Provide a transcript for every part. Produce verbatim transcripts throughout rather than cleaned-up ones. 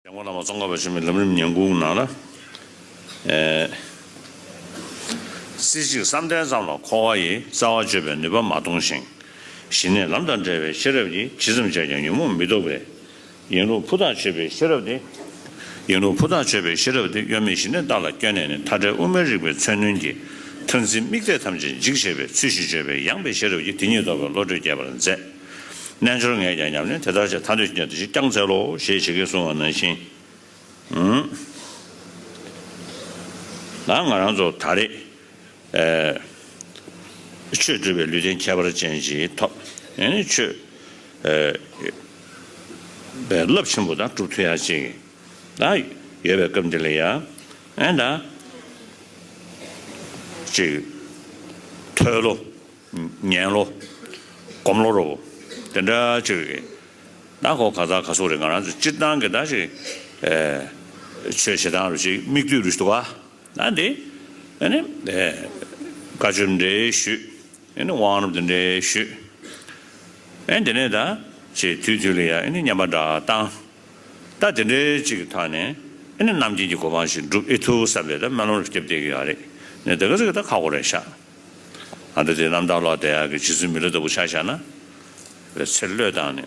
འཇམ་མགོན་བླ་མ་ཙོང་ཁ་པ་ཆེན་པོའི་ལམ་རིམ་ཉན་ཁུངས་ནང་ལ། ཨེ། སྲིད་ཞིའི་བསམ་གཏན་ཙམ་ལ་འཁོར་བ་ཡི། རྩ་བ་གཅོད་པའི་ནུས་པ་མ་མཐོང་ཞིང་། ཞི་གནས་ལམ་དང་བྲལ་བའི་ཤེས་རབ་ཀྱིས། ཇི་ཙམ་བྱས་ཀྱང་ཉོན་མོངས་མི་ལྡོག་པའི། ཡིན་ལུགས་ཕུ་ཐག་ཆོད་པའི་ཤེས་རབ་དེ། ཡིན་ལུགས་ཕུ་ཐག་ཆོད་པའི་ཤེས་རབ་དེ། གཡོ་མེད་ཞི་གནས་རྟ་ལ་བསྐྱོན་ནས་ནི། མཐའ་བྲལ་དབུ་མའི་རིག་པའི་མཚོན་རྣོན་གྱིས། མཐར་འཛིན་དམིགས་གཏད་ཐམས་ཅད་འཇིག་བྱེད་པའི། ཚུལ་བཞིན་བརྗོད་པའི་ཡངས་པའི་ཤེས་རབ་ཀྱིས། དེ་ཉིད་རྟོགས་པའི་བློ་གྲོས་རྒྱས་པར་མཛད། རྣལ་འབྱོར་ངས་ཀྱང་ཉམས་ལེན་དེ་ལྟར་བྱས། ཐར་འདོད་ཅན་དེ་བཞིན་བསྐྱང་འཚལ་ལོ། ཞེས་ཞིག་གིས་གསུངས་པ་ནང་བཞིན། ཨུམ། ད་ང་རང་ཚོ་ད་རེས། ཨེ། ཆོས་སྒྲུབ་པའི་ལུས་རྟེན་ཁྱད་པར་ཅན་ཞིག་ཐོབ། ཨེ་ནི་ཆོས། ཨེ། པའི་རླབས་ཆེན་པོ་དང་སྒྲུབ་ཐུབ་ཡ་ཅིག་ད་ཡོད་པའི་སྐབས་འདི་ལ་ཡ། ཨེ་ད། ཅིག་མཐོལ་ལོ། ཉན་ལོ། སྒོམ་ལོ་རོ། དེ་འདྲ་ཅིག་གི། ད་ཁོ་ག་ས་ག་སོ་རེད། ང་རང་ཚོ་སྤྱིར་བཏང་གི་ད་ཅིག་ཨེ། ཆོས་བྱེད་སྟངས་རུ་ཅིག་མིག་ལྟོས་རུ་ཞིག་འདུག་ག་ད་འདི། ཨ་ནི། ཨེ། བཀའ་ཆོས་འདྲ་ཞུས། ཨ་ནི་དབང་རབ་འདི་འདྲ་ཞུས། ཨེ་འདི་ནས་ད་ཅིག་དུས་དུས་ལ་ཡ་ཨ་ནི་བསྙེན་པ་འདྲ་བཏང་། ད་དེ་འདྲའི་ཅིག་གི་ཐོག་ནས་ཨ་ནི་རྣམ་མཁྱེན་གྱི་གོ་འཕང་ཞིག་འགྲུབ་ཨེ་ཐུབ་བསམ་པའི་ད་སྨོན་ལམ་རུ་བརྒྱབ་བསྡད་ཀྱི་ཡོད་རེད། ནས་དེ་ག་ཅིག་ད་ཁག་པོ་རེད་ཤག་ཨ་ད་དེ་རྣམ་དག་ལོག་བསྡད་ཡག་གི་རྗེ་བཙུན་མི་ལ་ལྟ་བུ་ཆ་བཞག་ན། པའི་ཚེ་བློས་བཏང་ནས།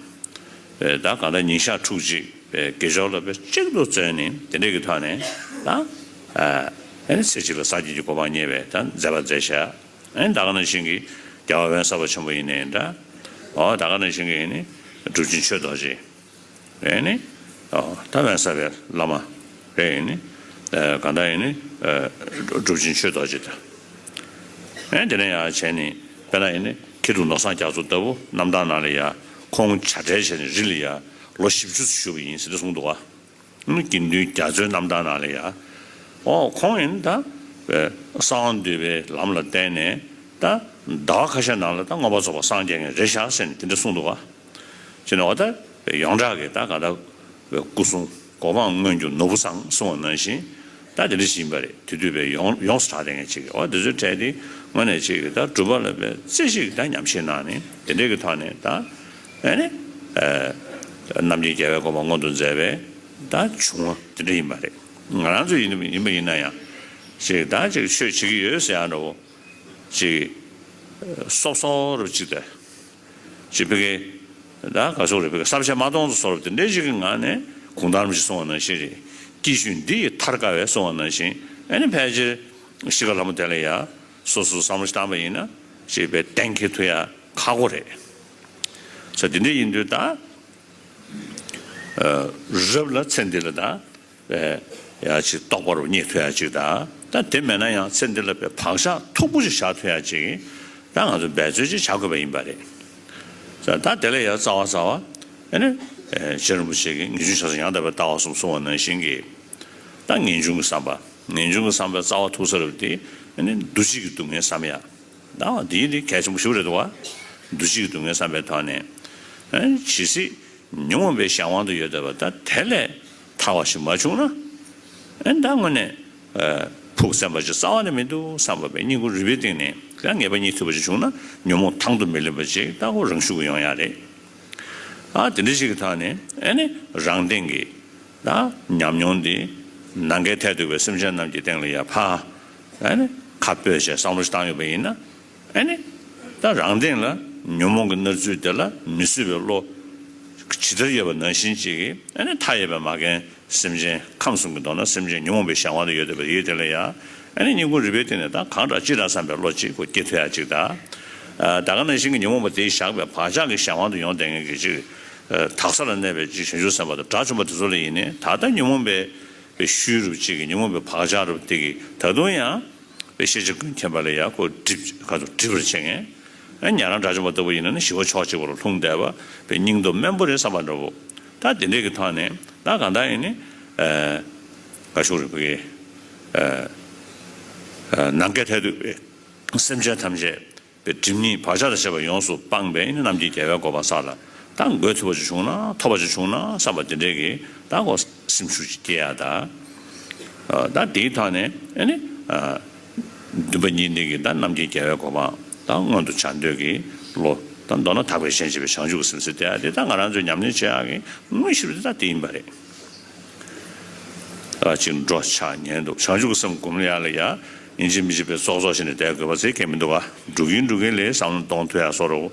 པའི་ད་གང་ལྟར་ཉིན་ཞག་ཕྲུགས་གཅིག་པའི་དགེ་སྦྱོར་ལ་པའི་གཅིག་ཏུ་བརྩོན་ནས་དེ་འདྲའི་གི་ཐོག་ནས་ད། ཨ་ནི་ཚེ་གཅིག་ལ་སངས་རྒྱས་ཀྱི་གོ་འཕང་བརྙེས་པའི་ད་མཛད་པ་མཛད་ཤག་ཨ་ནི་ད་ག་ནང་བཞིན་གྱི་རྒྱལ་བ་འོད་གསལ་བ་ཆེན་པོ་ཡིན་ནའི་འདྲ། འོ་ད་ག་ནང་བཞིན་གྱི་ཡིན་ནི་གྲུབ་ཆེན་ཆོས་རྡོ་རྗེ། རེད་ནི། ཨོ། ད་དབེན་ས་པའི་བླ་མ། རེད་ཡིན་ནི། ཨ་གང་ལྟར་ཡིན་ནི། ཨ་གྲུབ་ཆེན་ཆོས་རྡོ་རྗེ་དང་། ཨེ་དེ་ནས་ཡང་བྱས་ནི། དཔེར་ན་ཡིན་ནི། མཁས་གྲུབ་ནོར་བཟང་རྒྱ་མཚོ་ལྟ་བུ་རྣམ་ཐར་ནང་ལ་ཡང་ཁོང་བྱ་བྲལ་བྱས་ནས་རི་ལ་ཡང་ལོ་བཞི་བཅུ་ཙམ་བཞུགས་པ་ཡིན་ཟེར་ཏེ་གསུངས་འདུག་ག་ཨ་ནི་དགེ་འདུན་རྒྱ་མཚོའི་རྣམ་ཐར་ནང་ལ་ཡང་། ཨོ་ཁོང་ཡིན་ད། གསང་བ་འདུས་པའི་ལམ་ལ་བརྟེན་ནས་ད། ཟླ་བ་ཁ་ཤས་ནང་ལ་ད་མངོན་པར་རྫོགས་པར་སངས་རྒྱས་མཁན་རེད་ཤག་ཟེར་ནས་དེ་འདྲ་གསུངས་འདུག་ག་ཅེས་ནས་འོ་ད་ཡོངས་གྲགས་ཀྱི་ད་ག་ད་སྐུ་གསུང་གོ་འཕང་མངོན་གྱུར་ནོར་བུ་བཟང་གསུངས་པ་ནང་བཞིན་ད་དེ་འདྲ་ཞིག་ཡིན་པ་རེད། དེ་དུས་པའི་ཡོངས་ཡོངས་སུ་གྲགས་བསྡད་མཁན་ཅིག་གི་འོ་དེ་ཚོའི་གྲས་དེ་དངོས་གནས་ཅིག་གི་ད་སྒྲུབ་པ་ལ་པའི་རྩེ་གཅིག་གི་ད་ཉམས་བཞེས་གནང་ནས་དེ་འདྲའི་གི་ཐོག་ནས་ད་ཨེ་ནི་རྣམ་མཁྱེན་རྒྱལ་བའི་གོ་འཕང་མངོན་དུ་མཛད་པའི་ད་བྱུང་བ་དེ་འདྲ་ཡིན་པ་རེད། ང་རང་ཚོ་ཡིན་ཡིན་པ་ཡིན་ན་ཡང་ཅིག་ད་ཅིག་ཆོས་བྱེད་ཀྱི་ཡོད་ཟེར་ཡ་འདྲ་བོ་ཅིག་སོབ་སོབ་རུ་ཅིག་ད། ཅེས་ཕ་གི། ད་ག་སོགས་རེད་ཕ་གི་བསམ་ཤེས་མ་གཏོང་དུ་སོགས་དེ་འདྲའི་ཞིག་གི་ངང་ནས་གུང་ཐང་རིན་པོ་ཆེས་གསུངས་པ་ནང་བཞིན་རེད། སྐྱེ་ཤུལ་འདི་ཡི་མཐར་དཀའ་བས་གསུངས་པ་ནང་བཞིན་ཨ་ནི་ཕལ་ཆེར་གཤིས་ཀ་ལྷ་མོ་དེ་ལ་ཡ་སོ་སོས་བསམ་བློ་ཞིག་བཏང་པ་ཡིན་ན་ཅེས་པའི་གཏན་འཁེལ་ཐུབ་ཡ་ཁག་པོ་རེད། ས་དེ་འདྲ་ཡིན་དུས་ད་རབ་ལ་ཚེ་འདི་ལ་ད། ཡ་ཅིག་རྟོགས་པ་རུ་རྙེད་ཐུབ་ཡ་ཅིག་དང་ད་དེ་མེད་ན་ཡང་ཚེ་འདི་ལ་བའི་བག་ཆགས་མཐུག་པོ་ཞིག་བཞག་ཐུབ་ཡ་ཅིག་ད་ང་ཚོ་འབད་རྩོལ་ཅིག་བྱ་དགོས་པ་ཡིན་པ་རེད། ད་དེ་ལ་ཡང་རྩ་བ་རྩ་བ་ཨ་ནི་རྗེ་རིན་པོ་ཆེ་གིས་ངེས་འབྱུང་ཆགས་སོགས་ཡང་དག་པའི་ལྟ་བ་གསུམ་གསུངས་པ་ནང་བཞིན་གྱི་ད་ངེས་འབྱུང་གི་བསམ་པ་ངེས་འབྱུང་གི་བསམ་པའི་རྩ་བ་མཐུག་ས་རུ་དེ་ཨ་ནི་འདུ་བྱེད་ཀྱི་སྡུག་བསྔལ་བསམ་ཡ། ད་འདི་ནི་གལ་ཆེན་པོ་ཞིག་རེད་འདུག་བ། འདུ་བྱེད་ཀྱི་སྡུག་བསྔལ་བསམ་པའི་ཐོག་ནས་ཇི་སྲིད་ཉོན་མོངས་པའི་གཞན་དབང་དུ་ཡོད་བསྡད་པ་ད་དེ་ལས་ཐར་བ་ཞིག་མ་བྱུང་ན་ཨེ་ད་དངོས་གནས་ཕུགས་བཙན་པ་ཅིག་རྩ་བ་ནས་མི་འདུག་བསམ་པ་བས་སྙིང་ཁུང་རུས་པའི་གཏིང་ནས་ད་ངེས་པ་རྙེད་ཐུབ་པ་ཅིག་བྱུང་ན་ཉོན་མོངས་དང་དུ་མི་ལེན་པ་ཅིག་ད་ཁོ་རང་ཤུགས་ཀྱིས་ཡོང་ཡ་རེད། ཨ་དེ་འདྲ་ཞིག་གི་ཐོག་ནས་ཨེ་ནི་རང་སྟེང་གི་ད་ཉམས་མྱོང་འདི་ནམ་མཁའི་མཐས་གཏུགས་པའི་སེམས་ཅན་རྣམས་ཀྱི་སྟེང་ལ་ཡ་ཕར་ཨེ་ནི་ཁ་སྤོས་བྱས་བསམ་བློ་ཞིག་བཏང་ཡོད་པ་ཡིན་ན། ཨ་ནི། ད་རང་སྟེང་ལ་ཉོན་མོངས་ཀྱི་མནར་ཚུལ་དེ་ལ་མི་བཟོད་པའི་བློ། ཇི་ལྟར་ཡོད་པ་ནང་བཞིན་ཅིག་གིས་ཨ་ནི་མཐའ་ཡས་པའི་མ་རྒན་སེམས་ཅན་ཁམས་གསུམ་གྱི་མདོར་ན་སེམས་ཅན་ཉོན་མོངས་པའི་གཞན་དབང་དུ་ཡོད་བསྡད་པ་ཡོད་དེ་ལ་ཡ། ཨ་ནི་སྙིང་ཁུང་རུས་པའི་གཏིང་ནས་ད་གང་དྲག་ཅི་དྲག་བསམ་པའི་བློ་གཅིག་ཁོ་སྐྱེ་ཐུབ་ཡ་གཅིག་དང་། ད་ག་ནང་བཞིན་གྱི་ཉོན་མོངས་པ་དེས་བཞག་པའི་བག་ཆགས་ཀྱི་གཞན་དབང་དུ་ཡོང་བསྡད་མཁན་གྱི་ཅིག་དག་ས་ལ་གནས་པའི་ཅིག་བྱང་ཆུབ་སེམས་དཔའ་དང་དགྲ་བཅོམ་པ་དེ་ཚོ་ལ་ཡིན་ནའི་ད་ལྟ་ཉོན་མོངས་པའི་པའི་ཤུལ་རུ་གཅིག་གི་ཉོན་མོངས་པའི་བག་ཆགས་རུ་དེ་གི་ད་དུང་ཡང་པའི་ཤེས་བྱ་ཀུན་མཁྱེན་པ་ལ་ཡང་ཁོ་སྒྲིབ་ག་ཚོད་སྒྲིབ་པར་བྱེད་མཁན། ཨ་ཉན་རང་དགྲ་བཅོམ་པ་ལྟ་བུ་ཡིན་ན་ནི་ཞི་བ་ཕྱོགས་གཅིག་པ་ལ་ལྷུང་བསྡད་པ་པའི་སྙིང་སྟོབས་དམན་པོ་རེད་བསམ་པ་འདྲ་བོ། ད་དེ་འདྲས་ཀྱི་ཐོག་ནས་ད་གང་ལྟར་ཡིན་ནི་ཨ་ག་ཤུགས་རེད་བུ་གི་ཨ་ཨ་ནམ་མཁའི་མཐས་གཏུགས་པའི་སེམས་ཅན་ཐམས་ཅད། པའི་སྒྲིབ་གཉིས་བག་ཆགས་དང་བཅས་པ་ཡོངས་སུ་སྤངས་པའི་ནི་རྣམ་མཁྱེན་རྒྱལ་བའི་གོ་འཕང་ས་ལ་ད་འགོད་ཐུབ་པ་ཅིག་བྱུང་ན་ཐོབ་པ་ཅིག་བྱུང་ན་བསམ་པ་དེ་འདྲའི་གི་ད་གོ་སེམས་ཤུགས་ཅིག་སྐྱེ་ཡ་ད། ད་དེའི་ཐོག་ནས་ཨ་ནི་འདུན་པ་གཉིས་ལྡན་གྱི་ད་རྣམ་མཁྱེན་རྒྱལ་བའི་གོ་འཕང་ད་མངོན་དུ་བྱ་འདོད་ཀྱི་བློ་ད་མདོར་ན་དག་པའི་ཞེན་བྱེད་པའི་བྱང་ཆུབ་ཀྱི་སེམས་ཟེར་དེ་ཨ་དེ་ད་ང་རང་ཚོའི་ཉམས་ལེན་བྱེད་ཡག་གི་དངོས་གཞི་རུ་དེ་ད་དེ་ཡིན་པ་རེད། པ་ཅིག་འགྲོ་ཆགས་ཉལ་འདུག་བྱང་ཆུབ་ཀྱི་སེམས་སྒོམ་ཡ་ལ་ཡ་ཡིན་གཅིག་མིན་གཅིག་པའི་ཙོག་ཙོག་བྱས་ནས་བསྡད་དགོས་པ་ཚེ་གལ་མི་འདུག་ག་འགྲོ་གིན་འགྲོ་གིན་ལས་བསམ་བློ་གཏོང་ཐུབ་ཡ་བཟོ་འདྲ་བོ།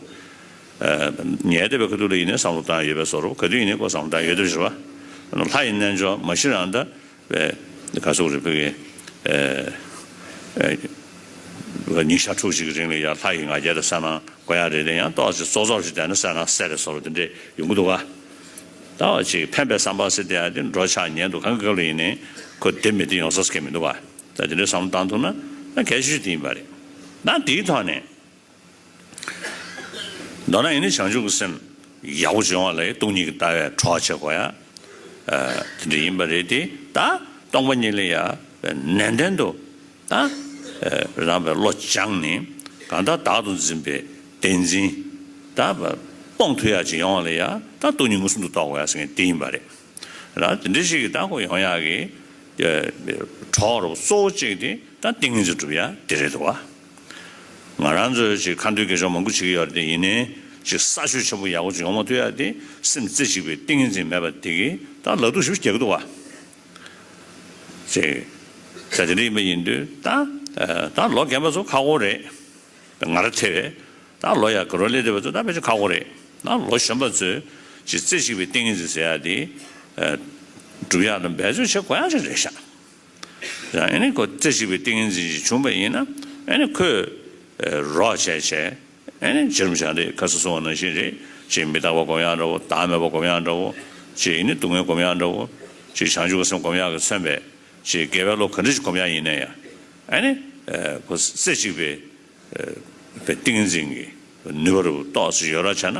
ཉལ་བསྡད་པའི་ཁ་ཐུག་ལ་ཡིན་ནའི་བསམ་བློ་བཏང་ཡ་ཡོད་པའི་བཟོ་འདྲ་བོ། ག་དུས་ཡིན་ནའི་ཁོ་བསམ་བློ་བཏང་ཡ་ཡོད་བསྡད་པ་ཞིག་རེད་པ། ལྷ་ཡི་རྣལ་འབྱོར་མ་གཞི་རང་ད་བས་ག་ཚོད་རེད་པའི་ཉིན་ཞག་ཕྲུགས་ཤིག་གི་རིང་ལ་ཡ་ལྷ་ཡི་ང་རྒྱལ་དང་གསལ་སྣང་དགོས་ཡ་རེད་དེ། ཡང་ཏོག་ཙམ་ཙོག་ཙོག་ཞིག་བསྡད་ན་གསལ་སྣང་གསལ་རེད་བཟོ་འདྲ་བོ་དེ་འདྲས་ཡོང་གི་འདུག་ག་ད་བ་ཅིག་ཕན་པའི་བསམ་པ་ཟེར་དེ་ཡ་དེ་འགྲོ་ཆགས་ཉལ་འདུག་གང་གི་སྐབས་ལ་ཡིན་ནའི་ཁོ་བདེ་མི་བདེ་ཡོང་ས་སྐད་མི་འདུག་ག་ད་དེ་འདྲའི་བསམ་བློ་བཏང་ཐུབ་ན་ད་གལ་ཆེ་ཤོས་དེ་ཡིན་པ་རེད། ད་དེའི་ཐོག་ནས་མདོར་ན་ཡིན་ནའི་བྱང་ཆུབ་ཀྱི་སེམས་ཡག་པོ་ཅིག་ཡོང་བ་ལ་སྟོང་ཉིད་ཀྱི་ལྟ་བས་གྲོགས་བྱེད་དགོས་ཡ་དེ་འདྲ་ཡིན་པ་རེད་དེ། ད་སྟོང་པ་ཉིད་ལ་ཡ་ནན་ཏན་དུ་ད་རང་པའི་བློ་སྦྱངས་ནས་གང་ལྟར་བདག་ཏུ་འཛིན་པའི་བདེན་འཛིན་ད་སྤོང་ཐུབ་ཡ་ཅིག་ཡོང་བ་ལ་ཡ་ད་སྟོང་ཉིད་མངོན་སུམ་དུ་རྟོགས་དགོས་ཡ་ཟེར་མཁན་དེ་ཡིན་པ་རེད། ར་དེ་འདྲ་ཞིག་གི་ད་ཁོ་ཡོང་ཡག་གི་གྲོགས་རོགས་གཙོ་བོ་གཅིག་དེ་ད་ཏིང་ངེ་འཛིན་སྒྲུབ་ཡ་དེ་རེད་འདུག་བ། ང་རང་ཚོས་ཅིག་ཁ་འདོན་དགེ་སྦྱོར་མང་པོ་བྱེད་ཀྱི་ཡོད་རེད་དེ། ཡིན་ནའི་ཅིག་ས་ཆོད་ཆེན་པོ་ཡག་པོ་ཅིག་ཡོང་མ་ཐུབ་ཡ་དེ་སེམས་རྩེ་གཅིག་པའི་ཏིང་ངེ་འཛིན་མེད་པ་དེ་གིས་ད་ལག་ཐུག་ཞིག་རྒྱག་གི་འདུག་བ། ཅིག་ད་དེ་འདྲ་ཡིན་པ་ཡིན་དུས་ད་ད་ལོ་རྒན་པ་ཚོ་ཁག་པོ་རེད། ང་རང་ཐེ་བས་ད་ལོ་ཡ་ག་རོ་ལས་དེ་བ་ཚོ་ད་ཕལ་ཆེར་ཁག་པོ་རེད། ད་ལོ་གཞོན་པ་ཚོས་ཅིག་རྩེ་གཅིག་པའི་ཏིང་ངེ་འཛིན་ཟེར་ཡ་དེ་སྒྲུབ་ཡག་ལ་འབད་རྩོལ་བྱེད་དགོས་ཡག་ཅིག་རེད་ཤག་ཡང་ཨ་ནི་ཁོ་རྩེ་གཅིག་པའི་ཏིང་ངེ་འཛིན་ཅིག་བྱུང་བ་ཡིན་ན་ཨ་ནི་ཁོས་རོགས་བྱས་བྱས་ཨ་ནི་རྗེ་རིན་པོ་ཆེ་རེད་ཁ་སང་གསུངས་པ་ནང་བཞིན་རེད། ཅིག་མི་རྟག་པ་སྒོམ་ཡག་འདྲ་བོ། བདག་མེད་པ་སྒོམ་ཡག་འདྲ་བོ། ཅིག་ཡིན་ནི་སྡུག་བསྔལ་སྒོམ་ཡག་འདྲ་བོ། ཅིག་བྱང་ཆུབ་ཀྱི་སེམས་སྒོམ་ཡག་གི་མཚོན་པའི་ཅིག་དགེ་བའི་བློ་ག་འདྲ་ཞིག་སྒོམ་ཡག་ཡིན་ན་ཡང་ཨ་ནི་ཁོ་རྩེ་གཅིག་པའི་པའི་ཏིང་ངེ་འཛིན་གྱི་ནུས་པ་རུ་ཏོག་ཙམ་ཡོད་ར་བྱས་ན་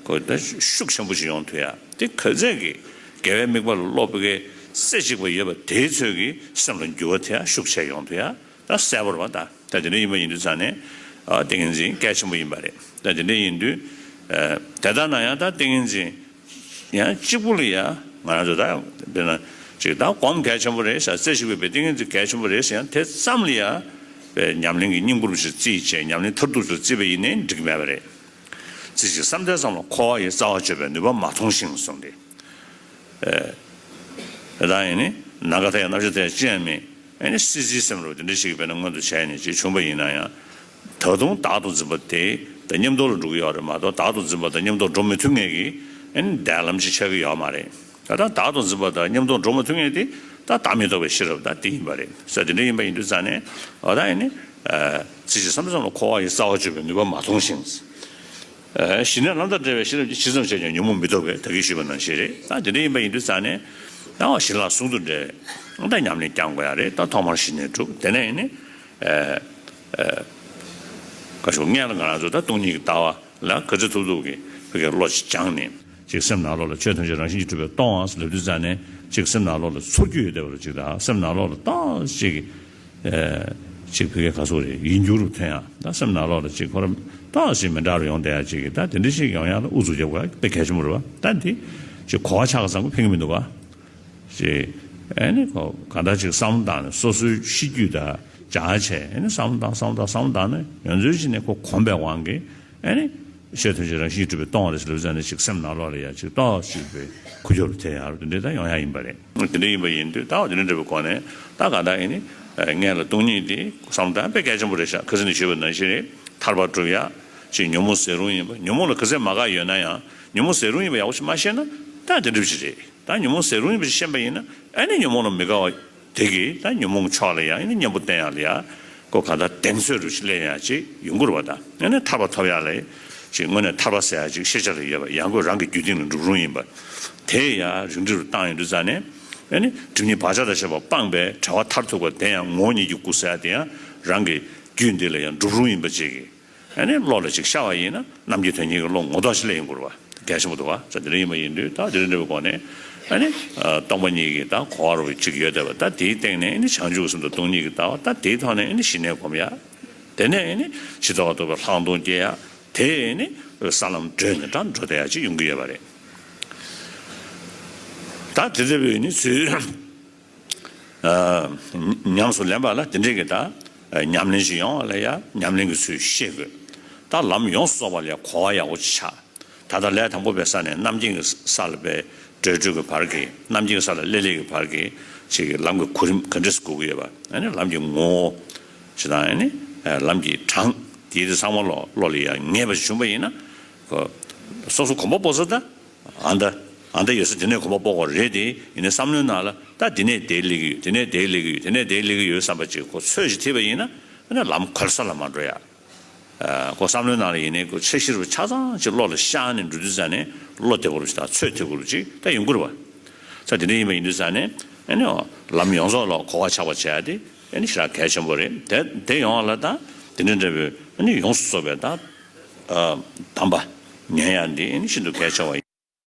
ཁོ་ད་ཤུགས་ཆེན་པོ་ཞིག་ཡོང་ཐུབ་ཡ་དེ་ག་ཚད་ཀྱི་དགེ་བའི་དམིགས་པ་ལ་སློབ་པའི་རྩེ་གཅིག་པ་ཡོད་པ་དེའི་ཚོད་ཀྱིས་སེམས་ལ་འགྱུར་བ་ཐེབས་ཡ་ཤུགས་ཆེ་ཡོང་ཐུབ་ཡ་ད་གསལ་པོ་རེད་བ། ད་ད་དེ་འདྲ་ཡིན་པ་ཡིན་དུས་ཙང་ནས་ཨ་ཏིང་ངེ་འཛིན་གལ་ཆེན་པོ་ཡིན་པ་རེད། ད་དེ་འདྲ་ཡིན་དུས་ཨ་དེ་ལྟར་ན་ཡང་ད་ཏིང་ངེ་འཛིན་ཡང་གཅིག་པུ་ལ་ཡ་ང་རང་ཚོ་ད་དཔེར་ན་ཅིག་ད་སྒོམ་གལ་ཆེན་པོ་རེད་ཟེར། རྩེ་གཅིག་པའི་ཏིང་ངེ་འཛིན་གལ་ཆེན་པོ་རེད་ཟེར། ཡང་དེ་ཙམ་ལ་ཡ་པའི་ཉམས་ལེན་གྱི་སྙིང་པོར་ཞིག་བརྩིས་བྱས་ཉམས་ལེན་མཐར་ཐུག་ཏུ་བརྩིས་པ་ཡིན་ནའི་འགྲིག་གི་མེད་པ་རེད། རྩེ་གཅིག་བསམ་གཏན་ཙམ་ལ་འཁོར་བ་ཡི་རྩ་བ་གཅོད་པའི་ནུས་པ་མ་མཐོང་ཞིང་གསུངས་ཏེ། ཨེ། ད་ཡིན་ནི་ནམ་མཁའ་མཐའ་ཡས་སྣང་ཞེན་མཐའ་ཡས་ཅི་ཡང་མེད། ཨེ་ནི་སྲིད་རྩེའི་སེམས་རུ་དེ་འདྲ་ཞིག་དཔེར་ན་མངོན་དུ་བྱས་ནས་ཅིག་བྱུང་པ་ཡིན་ན་ཡང་། ད་དུང་བདག་ཏུ་འཛིན་པ་དེ་ད་མཉམ་དུ་ལ་འགྲོ་གི་ཡོད་རེད་མ་གཏོགས་བདག་ཏུ་འཛིན་པ་དང་མཉམ་དུ་འགྲོ་མི་ཐུབ་མཁན་གྱི་ཨེ་ནི་འདས་ལམ་ཅིག་ཆགས་ཀྱི་ཡོད་མ་རེད། ད་ལྟ་བདག་ཏུ་འཛིན་པ་དང་མཉམ་དུ་འགྲོ་མི་ཐུབ་མཁན་དེ་ད་བདག་མེད་རྟོགས་པའི་ཤེས་རབ་ད་དེ་ཡིན་པ་རེད་ཟེར། དེ་འདྲ་ཡིན་པ་ཡིན་དུས་ཙང་ནས་འོ་ད་ཨེ་ནི་རྩེ་གཅིག་བསམ་གཏན་ཙམ་ལ་འཁོར་བ་ཡི་རྩ་བ་གཅོད་པའི་ནུས་པ་མ་མཐོང་ཞིང་། ཨ་ཞི་གནས་ལམ་དང་བྲལ་བའི་ཤེས་རབ་ཀྱིས་ཇི་ཙམ་བྱས་ཀྱང་ཉོན་མོངས་མི་ཐོབ་པས་ད་གིན་ཞུས་པ་ནང་བཞིན་རེད། ད་དེ་འདྲ་ཡིན་པ་ཡིན་དུས་ཙང་ནས་ཡང་བ་ཞི་ལྷག་ཟུང་དུ་འབྲེལ་བའི་ད་ཉམས་ལེན་བསྐྱང་དགོས་ཡ་རེད། ད་ཐོག་མར་ཞི་གནས་སྒྲུབ། དེ་ནས་ཡིན་ནི་ཨ་ཨ་བཀའ་ཤོག་སྔོན་ལ་ང་རང་ཚོ་ད་སྟོང་ཉིད་ཀྱི་ལྟ་བ་ལ་ག་ཚོད་ཐུབ་ཐུབ་ཀྱི་བོད་སྐད་བློ་ཅིག་སྦྱངས་ནས་ཅིག་སེམས་ནང་ལོགས་ལ་ཆོས་ཐམས་ཅད་རང་བཞིན་གྱིས་གྲུབ་པས་སྟོང་པ་ཟེར་ལབ་དུས་ཙང་ནས་ཅིག་སེམས་ནང་ལོགས་ལ་ཚོར་རྒྱུ་ཡོད་བསྡད་པ་རེད། ཅིག་ད་སེམས་ནང་ལོགས་ལ་ཏོག་ཙམ་ཅིག་ཨེ། ཅིག་བོད་སྐད་ག་ཚོད་རེད། ཡིད་འགྱུར་རུ་ཐོན་ཡ། ད་སེམས་ནང་ལོགས་ལ་ཅིག་ཁོ་རང་ཏོག་ཙམ་མི་འདྲ་རུ་ཡོང་བསྡད་ཡ་ཅིག་གི་ད་དེ་འདྲ་ཞིག་ཡོང་ཡ་ལ་ཨུ་ཚུགས་རྒྱབ་དགོས་ཡ་དཔེ་གལ་ཆེན་པོ་རེད་བ། ད་འདི་ཅིག་གོ་བ་ཆག་ཙང་ཁོ་ཕན་གི་མི་འདུག་བ། ཅིག་ཨེ་ནི་ཁོ་གང་ལྟར་ཅིག་བསམ་བློ་བཏང་ནས་སོ་སོའི་གཤིས་རྒྱུད་དང་སྦྱར་བྱས་ཨེ་ནི་བསམ་བློ་བཏང་བསམ་བློ་བཏང་བསམ་བློ་བཏང་ནས་ཡོངས་རྫོགས་ཅིག་ནས་ཁོ་གོམས་པའི་དབང་གིས། ཨ་ནི། ཆོས་ཐམས་ཅད་རང་བཞིན་གྱིས་གྲུབ་པས་སྟོང་པ་རེད་ཟེར་ལབ་ཙང་ནས་ཅིག་སེམས་ནང་ལོགས་ལ་ཡ་ཅིག་ཏོག་ཅིག་པའི་ཁུ་ཁྱོར་དེ་ཡང་དེ་འདྲའི་ད་ཡོང་ཡ་ཡིན་པ་རེད། དེ་འདྲ་ཡིན་པ་ཡིན་དུས་ད་བ་དེ་འདྲ་འདྲ་བའི་སྒོ་ནས་ད་ག་ད་ཨ་ནི། སྔོན་ལ་སྟོང་ཉིད་དེ་བསམ་བློ་བཏང་དཔེ་གལ་ཆེན་པོ་རེད་ཤག་ཁ་སང་ནས་ཞུས་པ་ནང་བཞིན་རེད། ཐར་པ་སྒྲུབ་ཡ། ཅིག་ཉོན་མོངས་ཟད་རུང་ཡིན་པ། ཉོན་མོངས་ལ་ག་ཚད་མ་དགའ་ཡོད་ན་ཡང་ཉོན་མོངས་ཟད་རུང་ཡིན་པ་ཡག་པོ་ཞིག་མ་ཤེས་ན་ད་དེ་འདྲ་ཞིག་རེད། ད་ཉོན་མོངས་ཟད་རུང་ཡིན་པ་ཞིག་ཤེས་པ་ཡིན་ན་ཨ་ནི་ཉོན་མོངས་ལ་མི་དགའ་བ། དེ་གིས་ད་ཉོན་མོངས་ཕྱོགས་ལ་ཡང་ཨ་ནི་གཉེན་པོ་བསྟེན་ཡག་ལ་ཡང་ཁོ་གང་ལྟར་གདེང་ཚོད་རུ་ཞིག་སླེབས་ཡག་ཅིག་ཡོང་གི་རེད་བ། ད་ཨ་ནི་ཐར་པ་ཐོབ་ཡག་ལ་ཅིག་དངོས་གནས་ཐར་པ་ཟེར་ཡག་ཅིག་ཤེས་བྱ་ལ་ཡོད་པ་ཡང་ཁོ་རང་གི་རྒྱུད་སྟེང་ལ་འགྲུབ་རུང་ཡིན་པ། དེ་ཡང་རིམ་གྲོ་རུ་བཏང་ཡོང་དུས་ཙང་ནས་ཨ་ནི་སྒྲིབ་གཉིས་བག་ཆགས་དང་བཅས་པ་སྤངས་པས་བྲལ་བ་མཐར་ཐུག་པ་དེ་ཡང་ངོ་བོ་ཉིད་ཀྱི་སྐུ་ཟེར་ཡག་དེ་ཡང་རང་གི་རྒྱུད་འདི་ལ་ཡང་འགྲུབ་རུང་ཡིན་པ་ཅིག་གིས། ཨ་ནི་བློ་ལ་ཅིག་ཤར་བ་ཡིན་ན་རྣམ་མཁྱེན་དོན་གཉེར་གྱི་བློ་ངོ་ཐོག་ཅིག་སླེབས་ཡོང་གི་རེད་བ། གལ་ཆེན་པོ་འདུག་བ། ས་དེ་འདྲ་ཡིན་པ་ཡིན་དུས་ད་དེ་འདྲ་འདྲ་བའི་སྒོ་ནས་ཨ་ནི་སྟོང་པ་ཉིད་ཀྱི་ད་གོ་བ་རུ་ཅིག་ཡོད་བསྡད་པ། ད་དེའི་སྟེང་ནས་ཨ་ནི་བྱང་ཆུབ་སེམས་དང་སྟོང་ཉིད་ཀྱི་ལྟ་བ། ད་དེའི་ཐོག་ནས་ཨ་ནི་ཞི་གནས་སྒོམ་ཡ། དེ་ནས་ཨ་ནི་ཇི་ལྟ་བ་རྟོགས་པའི་ལྷག་མཐོང་སྐྱེ་ཡ། དེ་ཨ་ནི་ས་ལམ་བགྲོད་ནས་ད་འགྲོ་བསྡད་ཡ་ཅིག་ཡོང་གི་ཡོད་པ་རེད། ད་དེ་འདྲ་བའི་ཨ་ནི་ཚུལ། ཉམས་སུ་ལེན་པ་ལ་དེ་འདྲའི་གི་ད་ཉམས་ལེན་ཞིག་ཡོང་བ་ལ་ཡ་ཉམས་ལེན་གྱི་ཚུལ་ཤེས་དགོས། ད་ལམ་ཡོངས་སུ་རྫོགས་པ་ལ་ཡ་གོ་བ་ཡག་པོ་ཅིག་ཆགས། ད་ལྟ་ལས་དང་པོ་པའི་ས་ནས་རྣམ་མཁྱེན་གྱི་ས་ལ་པའི་ འགྲོ་འགྲུལ་གྱི་བར་གྱི་གནམ་གྱི་ས་ལ་སླེབས་སླེབས་ཀྱི་བར་གྱི་ཅིག་གི་ལམ་གྱི་གོ་རིམ་ག་འདྲས་སེ་སྒུག་གི་ཡོད་པ། ཨ་ནི་ལམ་གྱི་ངོ་བོ་ཅིག་དང་། ཨ་ནི་ལམ་གྱི་གྲངས་དེ་དེ་ཚང་མ་ལོ་བློ་ལ་ཡ་ངེས་པ་ཞིག་བྱུང་པ་ཡིན་ན། ཁོ་སོ་སོ་གོམ་པ་སྤོ་ས་ད་ཨ་ད་ཨ་ད་ཡོད་ས་དེ་ནས་གོམ་པ་སྤོ་དགོས་རེད་དེ། ཡིན་ནའི་བསམ་བློའི་ནང་ལ་ད་དེ་ནས་དེ་སླེབས་ཀྱི་ཡོད། དེ་ནས་དེ་སླེབས་ཀྱི་ཡོད། དེ་ནས་དེ་སླེབས་ཀྱི་ཡོད་བསམ་པ་ཅིག་ཁོ་ཚོད་ཅིག་ཐེབས་པ་ཡིན་ན། ཨ་ནི་ལམ་གོལ་ས་ལ་མ་འགྲོ་ཡ། ཨ་ཁོ་བསམ་བློའི་ནང་ལ་ཡིན་ནའི་ཁོ་འཆར་གཞི་རུ་ཆ་ཚང་ཅིག་བློ་ལ་ཤར་ནས་འགྲོ་དུས་ཙ་ནས་བློ་བདེ་པོ་རུ་ཅིག་དང་ཚོད་ཐིག་པོ་རུ་ཅིག་ད་ཡོང་གི་རེད་པ། ས་དེ་འདྲ་ཡིན་པ་ཡིན་དུས་ཙ་ནས་ཨ་ནི་ལམ་ཡོངས་རྫོགས་ལ་གོ་བ་ཆགས་པ་བྱས་ཏེ་ཨ་ནི་ཞེ་དྲག་གལ་ཆེན་པོ་རེད། དེ་དེ་ཡོང་བ་ལ་ད་དེ་འདྲ་འདྲ་བའི་ཨ་ནི་ཡོངས་སུ་རྫོགས་པའི་ད་གདམས་པ་ཉན་ཡ་འདི་ཨ་ནི་ཤིན་ཏུ་གལ་ཆེ་བ་ཡིན།